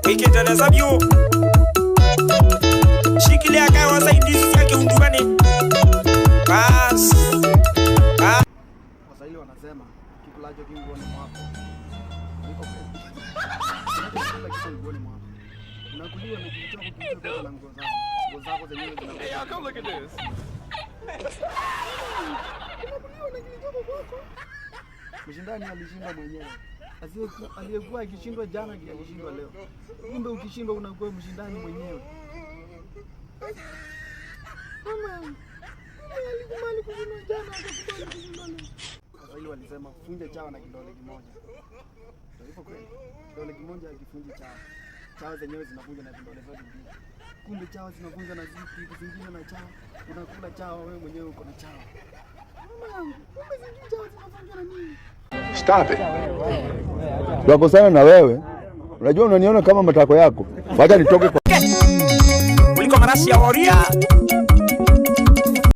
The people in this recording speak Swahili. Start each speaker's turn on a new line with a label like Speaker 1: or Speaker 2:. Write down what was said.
Speaker 1: Wikiteleza vyu shikilia kae wasaidizi yake undumane bas.
Speaker 2: Waswahili wanasema kikulacho kinguoni mwako. Niko kweli. Unachokula kiko nguoni mwako. Unakuliwa na kilichoko kilichotoka na nguo zako. Nguo zako zenyewe zinakuwa.
Speaker 3: Hey, y'all, come look at this.
Speaker 2: Unakuliwa na kilichoko kwako. Mshindani alishinda mwenyewe. Aliyekuwa akishindwa jana ndiye alishindwa leo. Kumbe ukishindwa unakuwa mshindani mwenyewe. Mama yangu, kumbe alikubali kushindwa jana akakubali kushindwa leo. Waswahili walisema funja chawa na kidole kimoja. Ndio hivyo kweli. Kidole kimoja hakifunji chawa. Chawa zenyewe zinavunja na vidole zote mbili. Kumbe chawa zinavunja na vitu zingine na chawa. Unakula chawa wewe mwenyewe uko na chawa. Mama yangu, kumbe sijui chawa zinavunjwa na nini?
Speaker 4: Stop it. Tunakosana na wewe. Unajua unaniona kama matako yako. Wacha nitoke kwa
Speaker 1: Kuliko marashi ya waria.